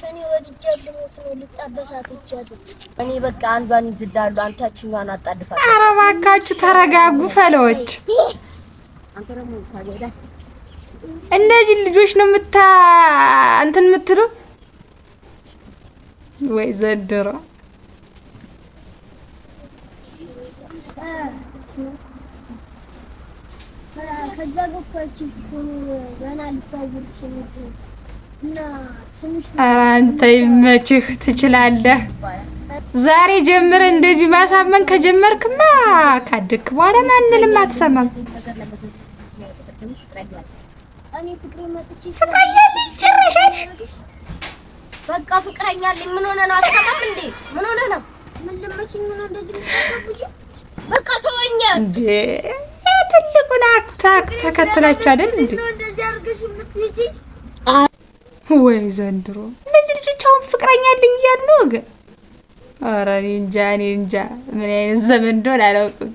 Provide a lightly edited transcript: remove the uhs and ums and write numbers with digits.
እኔ ወድጄ ልሞት ነው፣ ልጣበሳት እጃለሁ። እኔ በቃ አንዷን ይዝላሉ፣ አንተ ያችኛዋን አጣድፋለሁ። ኧረ እባካችሁ ተረጋጉ ፈለዎች። እነዚህ ልጆች ነው ምታ እንትን የምትሉ ወይ ዘንድሮ። ከዛ ገባች እኮ ገና ልታወቅሽ እና ስምሽ ኧረ አንተ ይመችህ፣ ትችላለህ። ዛሬ ጀምረህ እንደዚህ ማሳመን ከጀመርክማ ካደግክ በኋላ ማንንም አትሰማም። እኔ ፍቅሬ መጥቼ ፍቅረኛ አለኝ ጭራሽ አልሽ? በቃ ፍቅረኛ አለኝ። ምን ሆነህ ነው? አትሰማም እንዴ? ምን ሆነህ ነው? ምን ልመችኝ ነው እንደዚህ የምታከብጂ? በቃ ተወኝ። እንዴ ትልቁን አክታ ተከትላችሁ አይደል እንዴ? ነው እንደዚህ አድርገሽ የምትሄጂ? ወይ ዘንድሮ እነዚህ ልጆች አሁን ፍቅረኛ አለኝ እያሉ ነው ወገን። ኧረ እኔ እንጃ፣ እኔ እንጃ ምን አይነት ዘመን እንደሆነ አላውቅም።